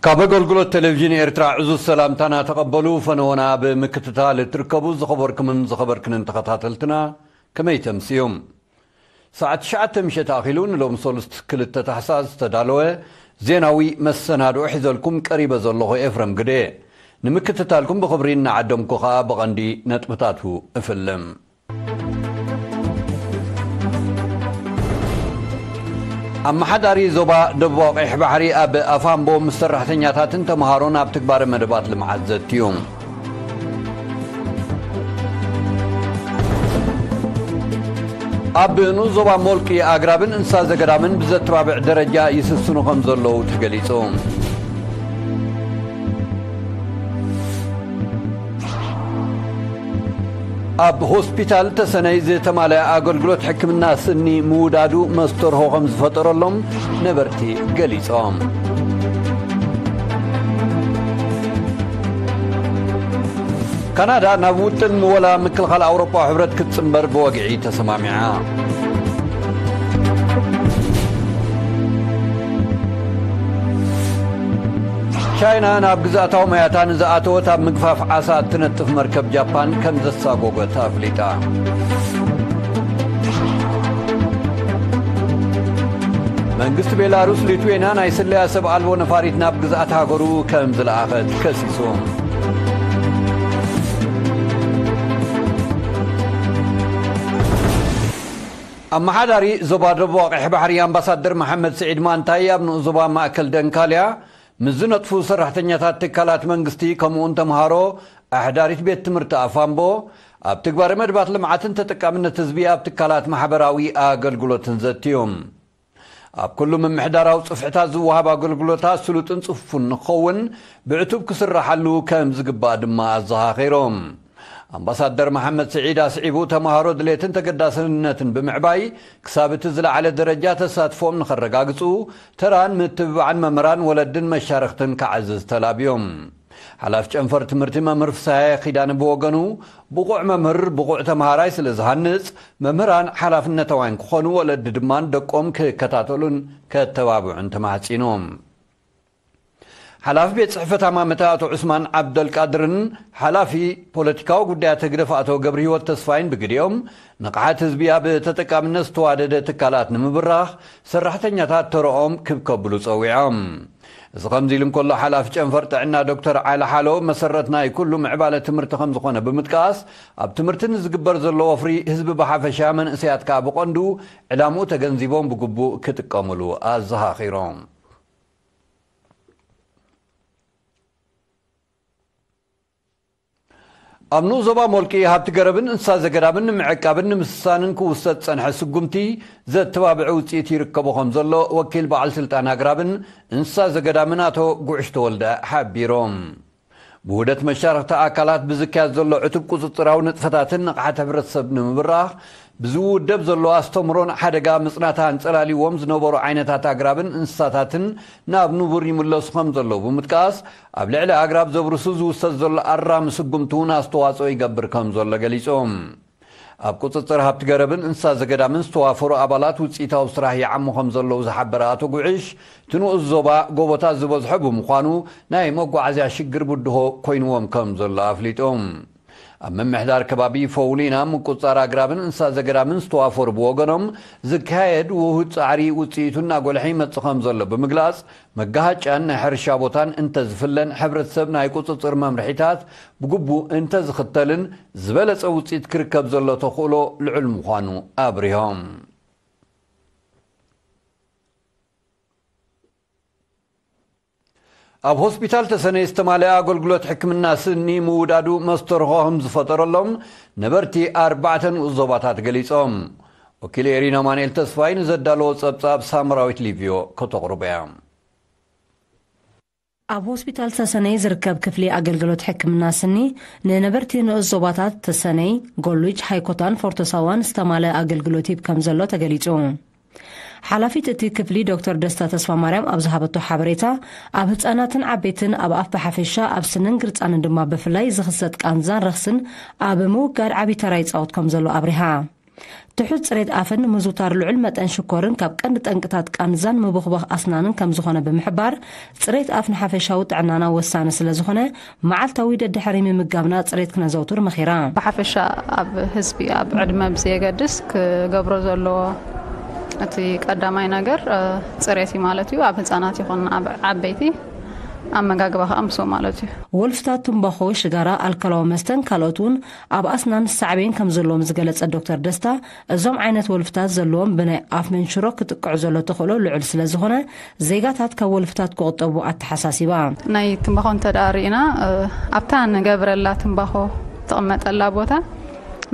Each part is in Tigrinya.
ካብ ኣገልግሎት ቴሌቪዥን ኤርትራ ዕዙዝ ሰላምታና ተቐበሉ። ፈነወና ብምክትታል እትርከቡ ዝኸበርኩምን ዝኸበርክንን ተኸታተልትና፣ ከመይ ተምስዮም? ሰዓት ትሽዓተ ምሸት ኣኺሉ ንሎም ሰሉስት ክልተ ታሕሳስ ዝተዳለወ ዜናዊ መሰናድኦ ሒዘልኩም ቀሪበ ዘለኹ ኤፍረም ግደ። ንምክትታልኩም ብኽብሪ እናዓደምኩ ኸኣ ብቐንዲ ነጥብታቱ እፍልም። ኣመሓዳሪ ዞባ ደቡባዊ ቀይሕ ባሕሪ ኣብ ኣፋምቦ ምስ ሰራሕተኛታትን ተምሃሮን ኣብ ትግባረ መደባት ልምዓት ዘትዩ። ኣብ ንኡስ ዞባ ሞልቂ ኣግራብን እንስሳ ዘገዳምን ብዘተባብዕ ደረጃ ይስስኑ ከም ዘለዉ ተገሊጹ። ኣብ ሆስፒታል ተሰነይ ዝተማልአ ኣገልግሎት ሕክምና ስኒ ምውዳዱ መስተርሆ ከም ዝፈጠረሎም ነበርቲ ገሊጾም። ካናዳ ናብ ውጥን ምወላ ምክልኻል ኣውሮጳዊ ሕብረት ክትጽንበር ብወግዒ ተሰማሚዓ። ቻይና ናብ ግዝኣታዊ ማያታ ንዝኣተወት ኣብ ምግፋፍ ዓሳ እትነጥፍ መርከብ ጃፓን ከም ዘሳጎገት ኣፍሊጣ። መንግስቲ ቤላሩስ ሊትዌና ናይ ስለያ ሰብ ኣልቦ ነፋሪት ናብ ግዝኣት ሃገሩ ከም ዝለኣኸት ከሲሱ። ኣመሓዳሪ ዞባ ደቡብ ቀይሕ ባሕሪ ኣምባሳደር መሓመድ ስዒድ ማንታይ ኣብ ንኡስ ዞባ ማእከል ደንካልያ ምስ ዝነጥፉ ሰራሕተኛታት ትካላት መንግስቲ ከምኡውን ተምሃሮ ኣሕዳሪት ቤት ትምህርቲ ኣፋምቦ ኣብ ትግባረ መድባት ልምዓትን ተጠቃምነት ህዝቢ ኣብ ትካላት ማሕበራዊ ኣገልግሎትን ዘትዮም። ኣብ ኩሉ ምምሕዳራዊ ጽፍሕታት ዝወሃብ ኣገልግሎታት ስሉጥን ጽፉፍን ንክኸውን ብዕቱብ ክስራሓሉ ከም ዝግባእ ድማ ኣዘኻኺሮም። ኣምባሳደር መሓመድ ስዒድ ኣስዒቡ፣ ተምሃሮ ድሌትን ተገዳስነትን ብምዕባይ ክሳብ እቲ ዝለዓለ ደረጃ ተሳትፎም ንኸረጋግጹ ተራን ምትብባዕን መምህራን፣ ወለድን መሻርኽትን ክዓዝዝ ተላብዮም። ሓላፊ ጨንፈር ትምህርቲ መምህር ፍስሃየ ኪዳነ ብወገኑ፣ ብቑዕ መምህር ብቑዕ ተምሃራይ ስለ ዝሃንጽ፣ መምህራን ሓላፍነታውያን ክኾኑ፣ ወለዲ ድማ ንደቆም ክከታተሉን ከተባብዑን ተማሕጺኑ። ሓላፊ ቤት ጽሕፈት ኣማመታ ኣቶ ዑስማን ዓብደልቃድርን ሓላፊ ፖለቲካዊ ጉዳያት ህግደፍ ኣቶ ገብረ ህይወት ተስፋይን ብግዲኦም፣ ንቕሓት ህዝቢ ኣብ ተጠቃምነት ዝተዋደደ ትካላት ንምብራኽ ሰራሕተኛታት ተረኦም ክብ ከብሉ ጸዊዖም። እዚ ከምዚ ኢሉ እንከሎ፣ ሓላፊ ጨንፈር ጥዕና ዶክተር ዓሊ ሓሎ፣ መሰረት ናይ ኩሉ ምዕባለ ትምህርቲ ከም ዝኾነ ብምጥቃስ፣ ኣብ ትምህርቲ ንዝግበር ዘሎ ወፍሪ ህዝቢ ብሓፈሻ፣ መንእሰያት ከኣ ብቐንዱ ዕላምኡ ተገንዚቦም ብግቡእ ክጥቀሙሉ ኣዘኻኺሮም። ኣብ ንኡስ ዞባ ሞልቂ ሃብቲ ገረብን እንስሳ ዘገዳምን ንምዕቃብን ንምስሳንን ክውሰድ ዝጸንሐ ስጉምቲ ዘተባብዐ ውጽኢት ይርከቦ ከም ዘሎ ወኪል በዓል ስልጣን ኣግራብን እንስሳ ዘገዳምን ኣቶ ጉዕሽ ተወልደ ሓቢሮም። ብውህደት መሻርኽቲ ኣካላት ብዝካየድ ዘሎ ዕቱብ ቁጽጽራዊ ንጥፈታትን ንቕሓት ሕብረተሰብ ንምብራኽ ብዝውደብ ዘሎ ኣስተምህሮን ሓደጋ ምጽናት ኣንጸላልይዎም ዝነበሩ ዓይነታት ኣግራብን እንስሳታትን ናብ ንቡር ይምለሱ ከም ዘለዉ ብምጥቃስ፣ ኣብ ልዕሊ ኣግራብ ዘብርሱ ዝውሰድ ዘሎ ኣራሚ ስጉምቲ እውን ኣስተዋጽኦ ይገብር ከም ዘሎ ገሊጾም። ኣብ ቁጽጽር ሃብቲ ገረብን እንስሳ ዘገዳምን ዝተዋፈሩ ኣባላት ውጽኢታዊ ስራሕ ይዓሙ ከም ዘለዉ ዝሓበረ ኣቶ ጉዕሽ፣ እቲ ንኡስ ዞባ ጎቦታት ዝበዝሖ ብምዃኑ ናይ መጓዓዝያ ሽግር ብድሆ ኮይንዎም ከም ዘሎ ኣፍሊጦም። ኣብ ምምሕዳር ከባቢ ፈውሊና ምቁጽጻር ኣግራብን እንስሳ ዘገዳምን ዝተዋፈሩ ብወገኖም፣ ዝካየድ ውሁድ ጻዕሪ ውጽኢቱ እናጎልሐ ይመጽእ ከም ዘሎ ብምግላጽ፣ መጋሃጫን ናይ ሕርሻ ቦታን እንተዝፍለን፣ ሕብረተሰብ ናይ ቁጽጽር መምርሒታት ብግቡእ እንተዝኽተልን፣ ዝበለጸ ውጽኢት ክርከብ ዘሎ ተኽእሎ ልዑል ምዃኑ ኣብሪሆም። ኣብ ሆስፒታል ተሰነይ ዝተማልአ ኣገልግሎት ሕክምና ስኒ ምውዳዱ መስተርሆ ከም ዝፈጠረሎም ነበርቲ ኣርባዕተ ንኡስ ዞባታት ገሊጾም። ወኪል ኤሪና ማንኤል ተስፋይ ንዘዳለዎ ጸብጻብ ሳምራዊት ሊቭዮ ከተቕርቦ እያ። ኣብ ሆስፒታል ተሰነይ ዝርከብ ክፍሊ ኣገልግሎት ሕክምና ስኒ ንነበርቲ ንኡስ ዞባታት ተሰነይ፣ ጎሉጅ፣ ሃይኮታን ፎርቶሳዋን ዝተማልአ ኣገልግሎት ይህብ ከም ዘሎ ተገሊጹ። ሓላፊት እቲ ክፍሊ ዶክተር ደስታ ተስፋማርያም ኣብ ዝሃበቶ ሓበሬታ፣ ኣብ ህጻናትን ዓበይትን ኣብ ኣፍ ብሓፈሻ፣ ኣብ ስንን ግርጻንን ድማ ብፍላይ ዝኽሰት ቃንዛን ረኽስን ኣብ ምውጋድ ዓቢ ተራ ይጻወት ከም ዘሎ ኣብሪሃ። ትሑት ጽሬት ኣፍን ንምዝውታር ልዑል መጠን ሽኮርን ካብ ቀንዲ ጠንቅታት ቃንዛን ምብኽባኽ ኣስናንን ከም ዝኾነ ብምሕባር፣ ጽሬት ኣፍ ንሓፈሻዊ ጥዕናና ወሳኒ ስለ ዝኾነ፣ መዓልታዊ ደድሕሪ ምምጋብና ጽሬት ክነዘውትር መኺራ። ብሓፈሻ ኣብ ህዝቢ ኣብ ዕድመ ብዘየገድስ ክገብሮ ዘለዎ እቲ ቀዳማይ ነገር፣ እ፣ ጽሬት እዩ ማለት እዩ። ኣብ ህጻናት ይኹን ኣብ ዓበይቲ ኣመጋግባ ከኣ ምስኡ ማለት እዩ። ወልፍታት ትምባኾ፣ ሽጋራ፣ ኣልኮላዊ መስተን ካልኦት እውን ኣብ ኣስናን ሳዕቤን ከም ዘለዎም ዝገለጸ ዶክተር ደስታ፣ እዞም ዓይነት ወልፍታት ዘለዎም ብናይ ኣፍ መንሽሮ ክጥቅዑ ዘሎ ተኽእሎ ልዑል ስለ ዝኾነ፣ ዜጋታት ካብ ወልፍታት ክቑጠቡ ኣተሓሳሲባ። ናይ ትምባኾ እንተ ደኣ ርኢና፣ እ፣ ኣብታ ንገብረላ ትምባኾ ትቕመጠላ ቦታ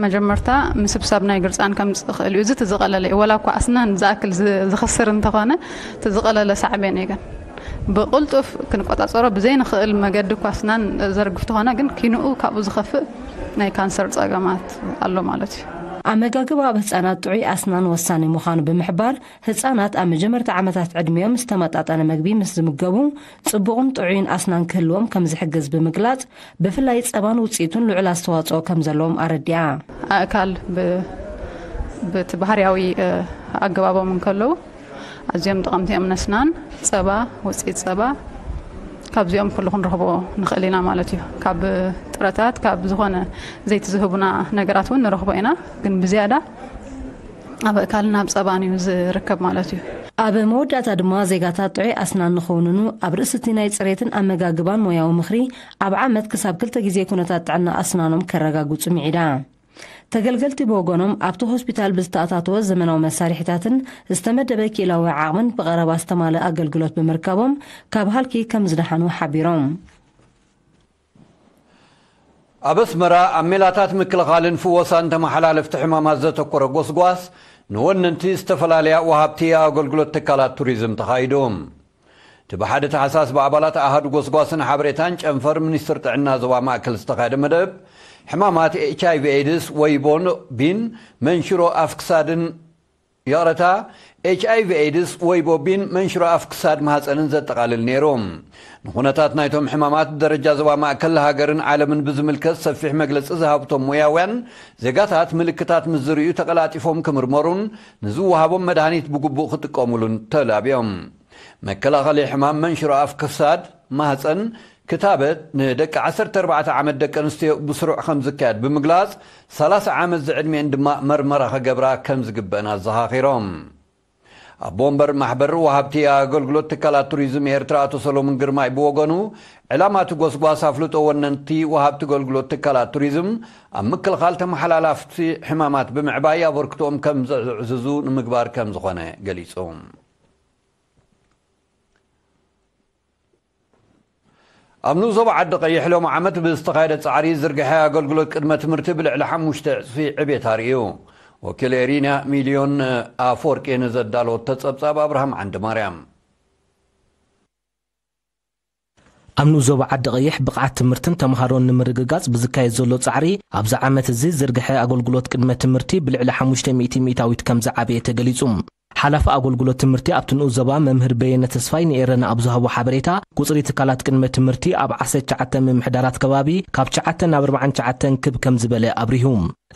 መጀመርታ ምስብሳብ ናይ ግርጻን ከምጽእ ይኽእል እዩ። እዚ እቲ ዝቐለለ እዩ። ወላ እኳ ኣስናን ዝኣክል ዝ-፣ ዝኸስር እንተኾነ፣ እቲ ዝቐለለ ሳዕቤን እዩ። ግን ብቕልጡፍ ክንቆጻጸሮ ብዘይንኽእል መገዲ እኳ ኣስናን ዘርግፍ ተኾነ፣ ግን ኪንኡ ካብኡ ዝኸፍእ ናይ ካንሰር ጸገማት ኣሎ ማለት እዩ። ኣመጋግባ ኣብ ህጻናት ጥዑይ ኣስናን ወሳኒ ምዃኑ ብምሕባር፣ ህጻናት ኣብ መጀመርታ ዓመታት ዕድሚኦም ዝተመጣጠነ መግቢ ምስ ዝምገቡ፣ ጽቡቕን ጥዑይን ኣስናን ክህልዎም ከም ዝሕግዝ ብምግላጽ፣ ብፍላይ ጸባን ውጽኢቱን ልዑል ኣስተዋጽኦ ከም ዘለዎም ኣረዲኣ። ኣእካል ብ-፣ በቲ ባህርያዊ፣ እ፣ ኣገባቦም እንከለዉ ኣዝዮም ጠቐምቲ እዮም። ነስናን ጸባ፣ ውጽኢት ጸባ፣ ካብዚኦም ኩሉ ክንረኽቦ ንኽእል ኢና ማለት እዩ። ካብ ጥረታት፣ ካብ ዝኾነ ዘይቲ ዝህቡና ነገራት እውን ንረኽቦ ኢና፣ ግን ብዝያዳ ኣብ ኣእካልን ኣብ ጸባን እዩ ዝርከብ ማለት እዩ። ኣብ መወዳእታ ድማ ዜጋታት ጥዑይ ኣስናን ንኽውንኑ ኣብ ርእሲ እቲ ናይ ጽሬትን ኣመጋግባን ሞያዊ ምኽሪ ኣብ ዓመት ክሳብ ክልተ ግዜ ኩነታት ጥዕና ኣስናኖም ከረጋግጹ ምዒዳ። ተገልገልቲ ብወገኖም ኣብቲ ሆስፒታል ብዝተኣታተወ ዘመናዊ መሳርሒታትን ዝተመደበ ክኢላዊ ዓቕምን ብቐረባ ዝተማልአ ኣገልግሎት ብምርካቦም ካብ ሃልኪ ከም ዝደሓኑ ሓቢሮም። ኣብ ኣስመራ ኣብ ሜላታት ምክልኻልን ፍወሳን ተመሓላለፍቲ ሕማማት ዘተኮረ ጎስጓስ ንወነንቲ ዝተፈላለያ ወሃብቲ ኣገልግሎት ትካላት ቱሪዝም ተኻይዱ። እቲ ብሓደ ታሕሳስ ብኣባላት ኣሃዱ ጎስጓስን ሓበሬታን ጨንፈር ሚኒስትር ጥዕና ዞባ ማእከል ዝተኻየደ መደብ፣ ሕማማት ኤች ኣይ ቪ ኤድስ፣ ወይቦን ቢን፣ መንሽሮ ኣፍ ክሳድን፣ ይቕረታ፣ ኤች ኣይ ቪ ኤድስ፣ ወይቦ ቢን፣ መንሽሮ ኣፍ ክሳድ ማህፀንን ዘጠቓልል ነይሩ። ንኹነታት ናይቶም ሕማማት ብደረጃ ዞባ ማእከል ሃገርን ዓለምን ብዝምልከት ሰፊሕ መግለፂ ዝሃብቶም ሞያውያን፣ ዜጋታት ምልክታት ምስ ዝርእዩ ተቐላጢፎም ክምርመሩን ንዝወሃቦም መድሃኒት ብግቡእ ክጥቀሙሉን ተላብዮም። መከላኸሊ ሕማም መንሽሮ ኣፍ ክሳድ ማህፀን ክታበት ንደቂ ዓሰርተ ኣርባዕተ ዓመት ደቂ ኣንስትዮ ብስሩዕ ከም ዝካየድ ብምግላጽ፣ ሰላሳ ዓመት ዝዕድሚኤን ድማ መርመራ ክገብራ ከም ዝግበአን ኣዘኻኺሮም። ኣቦ ወንበር ማሕበር ወሃብቲ ኣገልግሎት ትካላት ቱሪዝም ኤርትራ ኣቶ ሰሎሙን ግርማይ ብወገኑ፣ ዕላማ እቲ ጎስጓስ ኣፍልጦ ወነንቲ ወሃብቲ ኣገልግሎት ትካላት ቱሪዝም ኣብ ምክልኻል ተመሓላላፍቲ ሕማማት ብምዕባይ ኣበርክቶኦም ከም ዘዕዝዙ ንምግባር ከም ዝኾነ ገሊጹ። ኣብ ንኡስ ዞባ ዓዲ ቀይሕ ሎም ዓመት ብዝተኻየደ ጻዕሪ ዝርግሐ ኣገልግሎት ቅድመ ትምህርቲ ብልዕሊ ሓሙሽተ ዕጽፊ ዕቤት ኣርእዩ። ወኪል ኤሪና ሚልዮን ኣፈወርቂ ንዘዳለወቶ ጸብጻብ ኣብርሃም ዓንደ ማርያም። ኣብ ንኡስ ዞባ ዓዲ ቀይሕ ብቕዓት ትምህርትን ተምሃሮን ንምርግጋጽ ብዝካየድ ዘሎ ጻዕሪ ኣብዚ ዓመት እዚ ዝርግሐ ኣገልግሎት ቅድመ ትምህርቲ ብልዕሊ ሓሙሽተ ሚእቲ ሚእታዊት ከም ዝዓበየ ተገሊጹ። ሓላፊ ኣገልግሎት ትምህርቲ ኣብቲ ንኡስ ዞባ መምህር በየነ ተስፋይ ንኤረና ኣብ ዝሃቦ ሓበሬታ፣ ቁጽሪ ትካላት ቅድመ ትምህርቲ ኣብ ዓሰርተ ትሽዓተ ምምሕዳራት ከባቢ ካብ ትሽዓተ ናብ ኣርባዓን ትሽዓተን ክብ ከም ዝበለ ኣብሪሁ።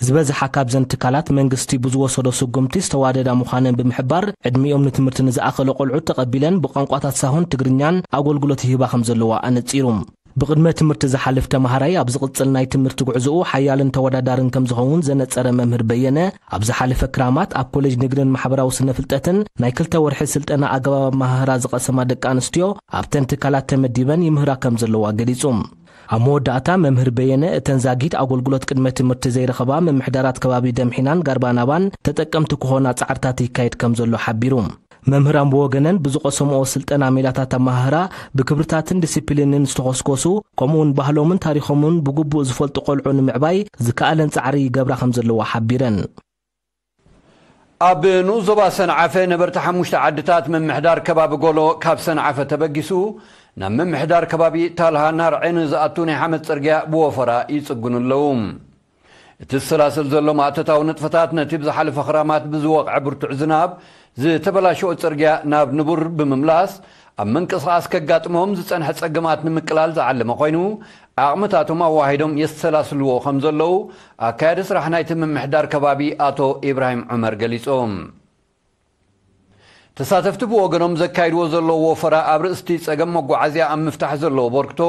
ዝበዝሓ ካብዘን ትካላት መንግስቲ ብዝወሰዶ ስጉምቲ ዝተዋደዳ ምዃነን ብምሕባር፣ ዕድሚኦም ንትምህርቲ ንዝኣኸለ ቆልዑት ተቐቢለን ብቋንቋታት ሳሆን ትግርኛን ኣገልግሎት ይህባ ከም ዘለዋ ኣነጺሩ። ብቕድመ ትምህርቲ ዝሓልፍ ተማሃራይ ኣብ ዝቕጽል ናይ ትምህርቲ ጉዕዞኡ ሓያልን ተወዳዳርን ከም ዝኸውን ዘነጸረ መምህር በየነ፣ ኣብ ዝሓለፈ ክራማት ኣብ ኮሌጅ ንግድን ማሕበራዊ ስነ ፍልጠትን ናይ ክልተ ወርሒ ስልጠና ኣገባብ ኣመሃህራ ዝቐሰማ ደቂ ኣንስትዮ ኣብተን ትካላት ተመዲበን ይምህራ ከም ዘለዋ ገሊጹ። ኣብ መወዳእታ መምህር በየነ፣ እተን ዛጊት ኣገልግሎት ቅድመ ትምህርቲ ዘይረኸባ ምምሕዳራት ከባቢ ደምሒናን ጋርባናባን ተጠቀምቲ ክኾና ጻዕርታት ይካየድ ከም ዘሎ ሓቢሩ። መምህራን ብወገነን ብዝቐሰምኦ ስልጠና ሜላታት ኣመሃህራ ብክብርታትን ዲሲፕሊንን ዝተኾስኮሱ፣ ከምኡውን ባህሎምን ታሪኾምን ብግቡእ ዝፈልጡ ቆልዑ ንምዕባይ ዝከኣለን ጻዕሪ ይገብራ ከም ዘለዋ ሓቢረን። ኣብ ንኡስ ዞባ ሰንዓፈ ነበርቲ ሓሙሽተ ዓድታት ምምሕዳር ከባቢ ጎሎ ካብ ሰንዓፈ ተበጊሱ ናብ ምምሕዳር ከባቢ ታልሃ ናርዐ ንዝኣቱ ናይ ሓመድ ጽርግያ ብወፈራ ይጽግኑ ኣለዉ። እቲ ዝሰላሰል ዘሎ ማእቶታዊ ንጥፈታት ነቲ ብዝሓለፈ ክራማት ብዝወቕዐ ብርቱዕ ዝናብ ዝተበላሸወ ጽርግያ ናብ ንቡር ብምምላስ፣ ኣብ ምንቅስቓስ ከጋጥሞም ዝጸንሐ ጸገማት ንምቅላል ዝዓለመ ኮይኑ፣ ዓቕምታቶም ኣዋሂዶም የሰላስልዎ ከም ዘለዉ ኣካያዲ ስራሕ ናይቲ ምምሕዳር ከባቢ ኣቶ ኢብራሂም ዑመር ገሊጹ። ተሳተፍቲ ብወገኖም ዘካይድዎ ዘለዉ ወፈራ ኣብ ርእስቲ ጸገም መጓዓዝያ ኣብ ምፍታሕ ዘለዎ በርክቶ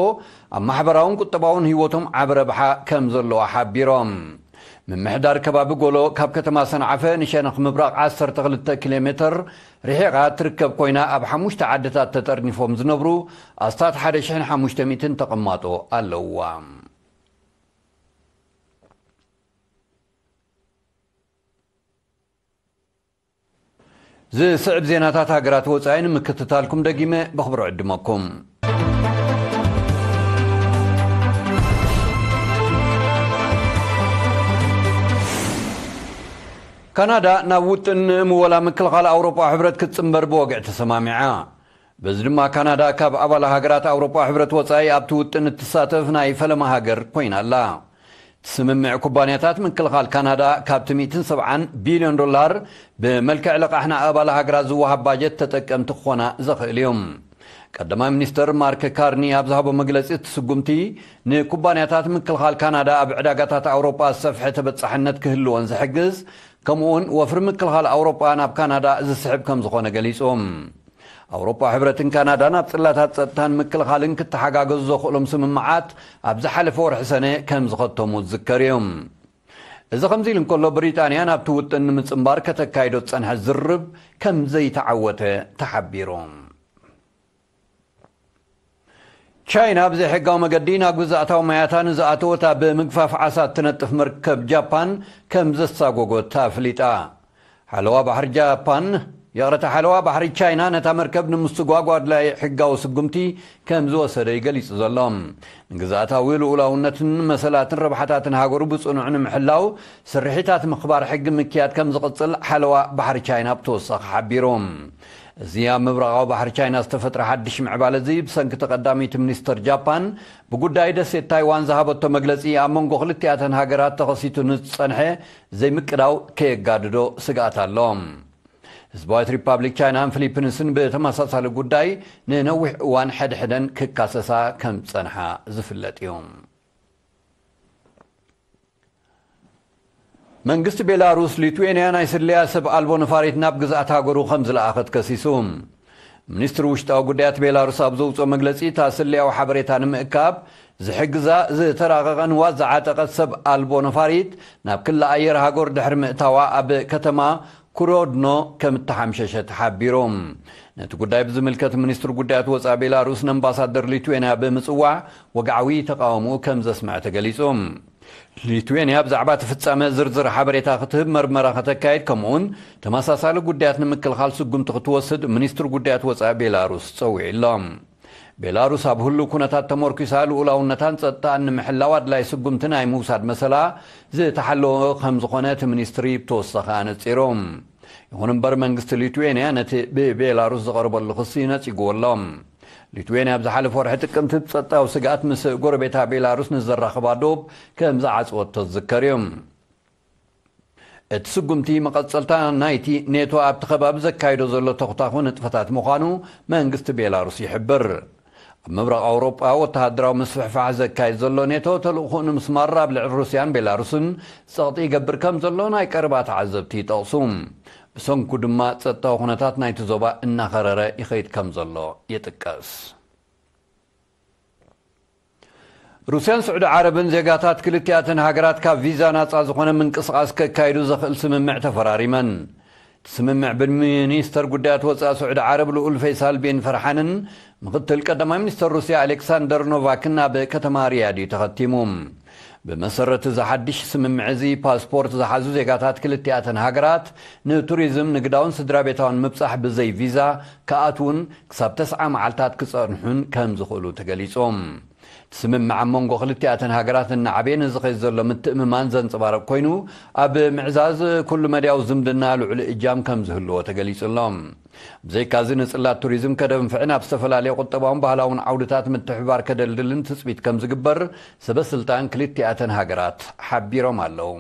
ኣብ ማሕበራውን ቁጠባውን ህይወቶም ዓቢ ረብሓ ከም ዘለዎ ሓቢሮም። ምምሕዳር ከባቢ ጎሎ ካብ ከተማ ሰንዓፈ ንሸነኽ ምብራቕ ዓሰርተ ክልተ ኪሎ ሜትር ርሒቓ ትርከብ ኮይና፣ ኣብ ሓሙሽተ ዓድታት ተጠርኒፎም ዝነብሩ ኣስታት ሓደ ሽሕን ሓሙሽተ ሚእትን ተቐማጦ ኣለውዋ። ዝስዕብ ዜናታት ሃገራት ወጻኢ ንምክትታልኩም ደጊመ ብኽብሪ ዕድመኩም። ካናዳ ናብ ውጥን ምወላ ምክልኻል ኣውሮጳ ሕብረት ክትጽንበር ብወግዒ ተሰማሚዓ። በዚ ድማ ካናዳ ካብ ኣባል ሃገራት ኣውሮጳ ሕብረት ወጻኢ ኣብቲ ውጥን እትሳተፍ ናይ ፈለማ ሃገር ኮይና ኣላ። እቲ ስምምዕ ኩባንያታት ምክልኻል ካናዳ ካብቲ ሚእትን ሰብዓን ቢልዮን ዶላር ብመልክዕ ልቓሕ ንኣባል ሃገራት ዝወሃብ ባጀት ተጠቀምቲ ክኾና ዘኽእል እዩ። ቀዳማይ ሚኒስተር ማርክ ካርኒ ኣብ ዝሃቦ መግለጺ፣ እቲ ስጉምቲ ንኩባንያታት ምክልኻል ካናዳ ኣብ ዕዳጋታት ኣውሮጳ ዝሰፍሐ ተበጻሕነት ክህልወን ዝሕግዝ፣ ከምኡውን ወፍሪ ምክልኻል ኣውሮጳ ናብ ካናዳ ዝስሕብ ከም ዝኾነ ገሊጹ። ኣውሮጳ ሕብረትን ካናዳን ኣብ ጽላታት ጸጥታን ምክልኻልን ክተሓጋገዙ ዘኽእሎም ስምምዓት ኣብ ዝሓለፈ ወርሒ ሰነ ከም ዝኸተሙ ዝዝከር እዩ። እዚ ከምዚ ኢሉ እንከሎ፣ ብሪጣንያ ናብቲ ውጥን ንምጽንባር ከተካይዶ ዝጸንሐት ዝርርብ ከም ዘይተዓወተ ተሓቢሩ። ቻይና ብዘይሕጋዊ መገዲ ናብ ግዝኣታዊ ማያታ ንዝኣተወት ኣብ ምግፋፍ ዓሳ እትነጥፍ መርከብ ጃፓን ከም ዘሳጎጎት ኣፍሊጣ። ሓለዋ ባሕሪ ጃፓን፣ ይቕረታ፣ ሓለዋ ባሕሪ ቻይና ነታ መርከብ ንምስጓጓ ኣድላዪ ሕጋዊ ስጉምቲ ከም ዝወሰደ እዩ ገሊጹ ዘሎ። ንግዝኣታዊ ልኡላውነትን መሰላትን ረብሓታትን ሃገሩ ብጽኑዕ ንምሕላው ስርሒታት ምኽባር ሕጊ ምክያድ ከም ዝቕጽል ሓለዋ ባሕሪ ቻይና ብተወሳኺ ሓቢሩ። እዚ ኣብ ምብራቓዊ ባሕሪ ቻይና ዝተፈጥረ ሓድሽ ምዕባለ እዚ፣ ብሰንኪ እቲ ቀዳመይቲ ሚኒስተር ጃፓን ብጉዳይ ደሴት ታይዋን ዝሃበቶ መግለጺ፣ ኣብ መንጎ ክልቲኣተን ሃገራት ተኸሲቱ ንዝጸንሐ ዘይምቅዳው ከየጋድዶ ስግኣት ኣሎ። ህዝባዊት ሪፓብሊክ ቻይናን ፊሊፒንስን ብተመሳሳሊ ጉዳይ ንነዊሕ እዋን ሕድሕደን ክካሰሳ ከም ዝጸንሓ ዝፍለጥ እዩ። መንግስቲ ቤላሩስ፣ ሊትዌንያ ናይ ስለያ ሰብ ኣልቦ ነፋሪት ናብ ግዝኣት ሃገሩ ከም ዝለኣኸት ከሲሱ። ሚኒስትሪ ውሽጣዊ ጉዳያት ቤላሩስ ኣብ ዘውፅኦ መግለፂ፣ እታ ስለያዊ ሓበሬታ ንምእካብ ዝሕግዛ ዝተራቐቐ ንዋት ዝዓጠቐት ሰብ ኣልቦ ነፋሪት ናብ ክሊ ኣየር ሃገር ድሕሪ ምእታዋ፣ ኣብ ከተማ ኩሮድኖ ከም እተሓምሸሸ ተሓቢሩ። ነቲ ጉዳይ ብዝምልከት፣ ሚኒስትሪ ጉዳያት ወጻኢ ቤላሩስ ንኣምባሳደር ሊትዌንያ ብምጽዋዕ፣ ወግዓዊ ተቓውሞኡ ከም ዘስምዐ ተገሊጹ። ሊትዌንያ ብዛዕባ እቲ ፍጻመ ዝርዝር ሓበሬታ ክትህብ፣ መርመራ ከተካይድ፣ ከምኡውን ተመሳሳሊ ጉዳያት ንምክልኻል ስጉምቲ ክትወስድ ሚኒስትሪ ጉዳያት ወጻኢ ቤላሩስ ጸዊዑ ኣሎ። ቤላሩስ ኣብ ህሉው ኩነታት ተመርኲሳ፣ ልኡላውነታን ጸጥታኣን ንምሕላው ኣድላይ ስጉምቲ ናይ ምውሳድ መሰላ ዝተሓለወ ከም ዝኾነ እቲ ሚኒስትሪ ብተወሳኺ ኣነጺሩ። ይኹን እምበር፣ መንግስቲ ሊትዌንያ ነቲ ብቤላሩስ ዝቐርበሉ ክሲ ነጺግዎ ኣሎ። ሊትዌንያ ኣብ ዝሓለፈ ወርሒ ጥቅምቲ ብጸጥታዊ ስግኣት ምስ ጎረቤታ ቤላሩስ ንዘራኽባ ዶብ ከም ዝዓጽወቶ ዝዝከር እዩ። እቲ ስጉምቲ መቐጸልታ ናይቲ ኔቶ ኣብቲ ከባቢ ዘካይዶ ዘሎ ተኹታኹ ንጥፈታት ምዃኑ መንግስቲ ቤላሩስ ይሕብር። ኣብ ምብራቕ ኣውሮጳ ወተሃደራዊ ምስፍሕፋሕ ዘካይድ ዘሎ ኔቶ፣ ተልእኾኡ ንምስማር ኣብ ልዕሊ ሩስያን ቤላሩስን ጸቕጢ ይገብር ከም ዘሎ ናይ ቀረባ ተዓዘብቲ ይጠቕሱ። ብሰንኩ ድማ ጸጥታዊ ኩነታት ናይቲ ዞባ እናኸረረ ይኸይድ ከም ዘሎ ይጥቀስ። ሩስያን ስዑዲ ዓረብን ዜጋታት ክልቲኣተን ሃገራት ካብ ቪዛ ናጻ ዝኾነ ምንቅስቓስ ከካይዱ ዘኽእል ስምምዕ ተፈራሪመን። እቲ ስምምዕ ብሚኒስተር ጉዳያት ወጻኢ ስዑዲ ዓረብ ልኡል ፈይሳል ቢን ፈርሓንን ምኽትል ቀዳማይ ሚኒስተር ሩስያ ኣሌክሳንደር ኖቫክን ኣብ ከተማ ሪያድ እዩ ተኸቲሙ። ብመሰረት እዚ ሓድሽ ስምምዕ እዚ፣ ፓስፖርት ዝሓዙ ዜጋታት ክልቲኣተን ሃገራት ንቱሪዝም፣ ንግዳውን ስድራ ቤታውን ምብጻሕ ብዘይ ቪዛ ክኣትዉን ክሳብ ተስዓ መዓልታት ክጸንሑን ከም ዝኽእሉ ተገሊጹ። እቲ ስምምዕ ኣብ መንጎ ክልቲኣተን ሃገራት እናዓበየ ንዝኸይድ ዘሎ ምትእምማን ዘንጸባርቕ ኮይኑ፣ ኣብ ምዕዛዝ ኩሉ መድያዊ ዝምድና ልዑል እጃም ከም ዝህልዎ ተገሊጹ ኣሎ። ብዘይካዚ፣ ንጽላት ቱሪዝም ከደንፍዕን ኣብ ዝተፈላለየ ቁጠባውን ባህላውን ዓውድታት ምትሕብባር ከደልድልን ትጽቢት ከም ዝግበር ሰበ ስልጣን ክልቲኣተን ሃገራት ሓቢሮም ኣለዉ።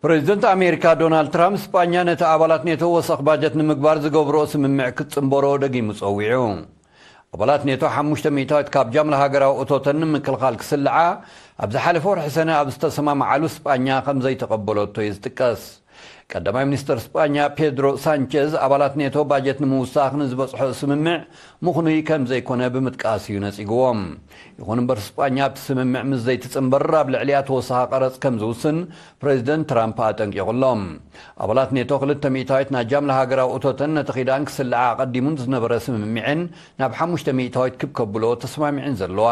ፕሬዚደንት ኣሜሪካ ዶናልድ ትራምፕ፣ ስጳኛ ነቲ ኣባላት ኔቶ ወሰኽ ባጀት ንምግባር ዝገብርኦ ስምምዕ ክትጽንበሮ ደጊሙ ጸዊዑ። ኣባላት ኔቶ ሓሙሽተ ሚእታዊት ካብ ጃምላ ሃገራዊ እቶተን ንምክልኻል ክስልዓ ኣብ ዝሓለፈ ወርሒ ሰነ ኣብ ዝተሰማምዓሉ፣ ስጳኛ ከም ዘይተቐበለቶ እዩ ዝጥቀስ። ቀዳማይ ሚኒስተር ስጳኛ ፔድሮ ሳንቸዝ፣ ኣባላት ኔቶ ባጀት ንምውሳኽ ንዝበጽሖ ስምምዕ ምኽኑይ ከም ዘይኮነ ብምጥቃስ እዩ ነጺግዎም። ይኹን እምበር፣ ስጳኛ ኣብቲ ስምምዕ ምስ ዘይትጽንበር ኣብ ልዕሊኣ ተወሳኺ ቀረጽ ከም ዝውስን ፕሬዚደንት ትራምፕ ኣጠንቂቑ ኣሎ። ኣባላት ኔቶ ክልተ ሚእታዊት ናይ ጃምላ ሃገራዊ እቶተን ነቲ ኪዳን ክስልዓ ኣቐዲሙን ዝነበረ ስምምዕን ናብ ሓሙሽተ ሚእታዊት ክብ ከብሎ ተስማሚዐን ዘለዋ።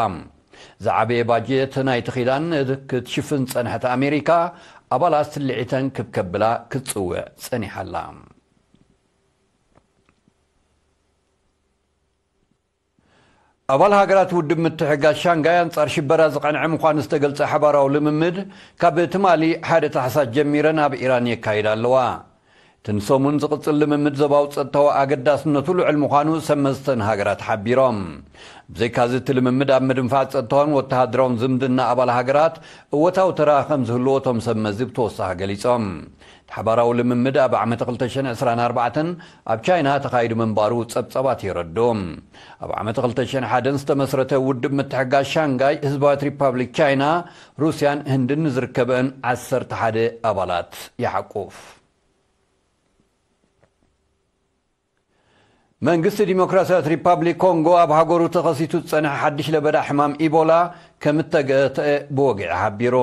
ዝዓበየ ባጀት ናይቲ ኪዳን ክትሽፍን ዝጸንሐት ኣሜሪካ፣ ኣባላት ስልዒተን ክብ ከብላ ክትጽውዕ ጸኒሓ ኣላ። ኣባል ሃገራት ውድብ ምትሕጋዝ ሻንጋይ ኣንጻር ሽበራ ዝቐንዐ ምዃኑ ዝተገልጸ ሓባራዊ ልምምድ፣ ካብ ትማሊ ሓደ ታሕሳስ ጀሚረን ኣብ ኢራን የካይዳ ኣለዋ። እቲ ንሰሙን ዝቕጽል ልምምድ ዞባዊ ጸጥታዊ ኣገዳስነቱ ልዑል ምዃኑ ሰብ መዝተን ሃገራት ሓቢሮም። ብዘይካዚ፣ እቲ ልምምድ ኣብ ምድንፋዕ ጸጥታውን ወተሃደራውን ዝምድና ኣባል ሃገራት እወታዊ ተራ ከም ዝህልዎ እቶም ሰብ መዚ ብተወሳኺ ገሊጾም። እቲ ሓባራዊ ልምምድ ኣብ ዓመት ክልተ ሽሕን ዕስራን ኣርባዕተን ኣብ ቻይና ተኻይዱ ምንባሩ ጸብጻባት የረድኡ። ኣብ ዓመት ክልተ ሽሕን ሓደን ዝተመስረተ ውድብ ምትሕጋዝ ሻንጋይ፣ ህዝባዊት ሪፓብሊክ ቻይና፣ ሩስያን ህንድን ንዝርከበን ዓሰርተ ሓደ ኣባላት ይሓቁፍ። መንግስቲ ዲሞክራሲያዊት ሪፓብሊክ ኮንጎ ኣብ ሃገሩ ተኸሲቱ ዝጸንሐ ሓድሽ ለበዳ ሕማም ኢቦላ ከም እተገትአ ብወግዒ ሓቢሩ።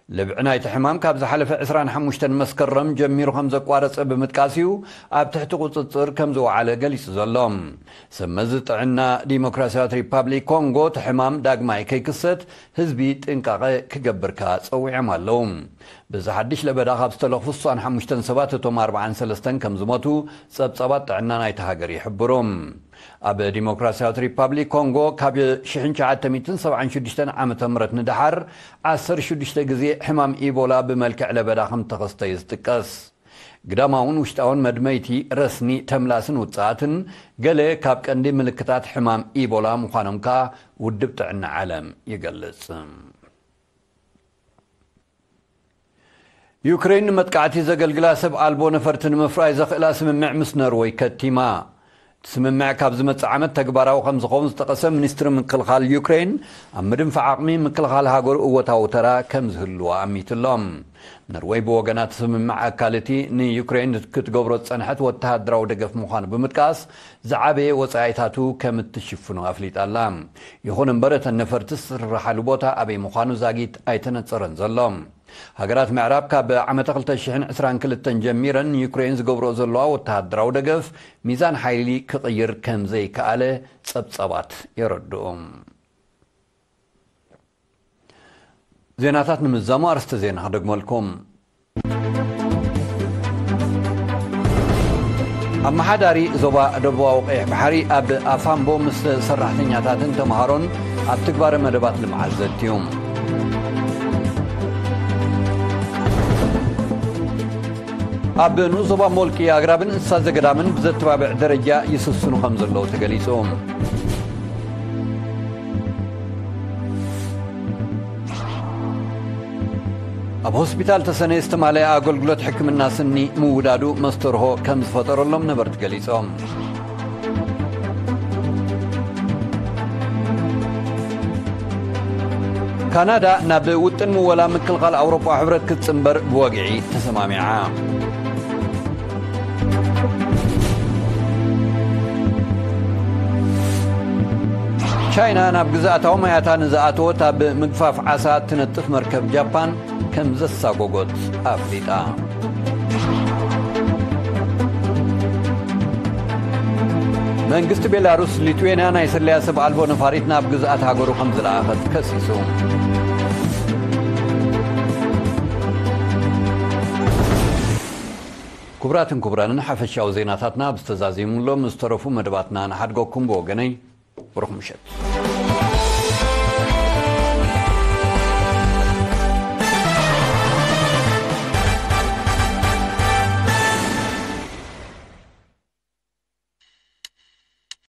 ለብዒ ናይቲ ሕማም ካብ ዝሓለፈ ዕስራን ሓሙሽተን መስከረም ጀሚሩ ከም ዘቋረጸ ብምጥቃስ እዩ ኣብ ትሕቲ ቁጽጽር ከም ዝወዓለ ገሊጹ ዘሎ። ሰብ መዚ ጥዕና ዲሞክራሲያዊት ሪፓብሊክ ኮንጎ፣ እቲ ሕማም ዳግማይ ከይክሰት ህዝቢ ጥንቃቐ ክገብር ከኣ ጸዊዖም ኣለዉ። በዚ ሓድሽ ለበዳ ካብ ዝተለኽፉ ስሳን ሓሙሽተን ሰባት፣ እቶም ኣርባዓን ሰለስተን ከም ዝሞቱ ጸብጻባት ጥዕና ናይቲ ሃገር ይሕብሩ። ኣብ ዲሞክራሲያዊት ሪፓብሊክ ኮንጎ፣ ካብ ሽሕን ትሽዓተ ሚእትን ሰብዓን ሽዱሽተን ዓመተ ምህረት ንደሓር፣ ዓሰርተ ሽዱሽተ ግዜ ሕማም ኢቦላ ብመልክዕ ለበዳ ከም ተኸስተ እዩ ዝጥቀስ። ግዳማውን ውሽጣውን መድመይቲ፣ ረስኒ፣ ተምላስን ውጽኣትን፣ ገለ ካብ ቀንዲ ምልክታት ሕማም ኢቦላ ምዃኖም ከኣ ውድብ ጥዕና ዓለም ይገልጽ። ዩክሬን ንመጥቃዕቲ ዘገልግላ ሰብ ኣልቦ ነፈርቲ ንምፍራይ ዘኽእላ ስምምዕ ምስ ነርወይ ከቲማ። እቲ ስምምዕ ካብ ዝመጽእ ዓመት ተግባራዊ ከም ዝኸውን ዝጠቐሰ ሚኒስትሪ ምክልኻል ዩክሬን፣ ኣብ ምድንፋዕ ዓቕሚ ምክልኻል ሃገሩ እወታዊ ተራ ከም ዝህልዋ ኣሚቱ ኣሎ። ነርወይ ብወገና፣ እቲ ስምምዕ ኣካል እቲ ንዩክሬን ክትገብሮ ዝጸንሐት ወተሃደራዊ ደገፍ ምዃኑ ብምጥቃስ፣ ዝዓበየ ወጻኢታቱ ከም እትሽፍኖ ኣፍሊጣ ኣላ። ይኹን እምበር፣ እተን ነፈርቲ ዝስርሓሉ ቦታ ኣበይ ምዃኑ ዛጊት ኣይተነጸረን ዘሎ። ሃገራት ምዕራብ ካብ ዓመተ ክልተ ሽሕን ዕስራን ክልተን ጀሚረን ንዩክሬን ዝገብርኦ ዘለዋ ወተሃደራዊ ደገፍ ሚዛን ሓይሊ ክቕይር ከም ዘይከኣለ ጸብጻባት የረድኡ። ዜናታት ንምዛሙ ኣርእስተ ዜና ክደግመልኩም። ኣመሓዳሪ ዞባ ደቡባዊ ቀይሕ ባሕሪ ኣብ ኣፋምቦ ምስ ሰራሕተኛታትን ተምሃሮን ኣብ ትግባረ መደባት ልምዓት ዘትዩ። ኣብ ንኡስ ዞባ ሞልቂ ኣግራብን እንስሳ ዘገዳምን ብዘተባብዕ ደረጃ ይስስኑ ከም ዘለዉ ተገሊጹ። ኣብ ሆስፒታል ተሰነይ ዝተማለአ ኣገልግሎት ሕክምና ስኒ ምውዳዱ መስተርሆ ከም ዝፈጠረሎም ነበርቲ ገሊጾም። ካናዳ ናብ ውጥን ምወላ ምክልኻል ኣውሮጳ ሕብረት ክትጽንበር ብወግዒ ተሰማሚዓ። ቻይና ናብ ግዝኣታዊ ማያታ ንዝኣተወት ኣብ ምግፋፍ ዓሳ እትነጥፍ መርከብ ጃፓን ከም ዘሳጎጎት ኣፍሊጣ። መንግስቲ ቤላሩስ፣ ሊትዌንያ ናይ ስለያ ሰብ ኣልቦ ነፋሪት ናብ ግዝኣት ሃገሩ ከም ዝለኣኸት ከሲሱ። ክቡራትን ክቡራንን ሓፈሻዊ ዜናታትና ብዝተዛዚሙሎም ዝተረፉ መደባትና ንሓድገኩም ብወገነይ ብሩኽ ምሸት።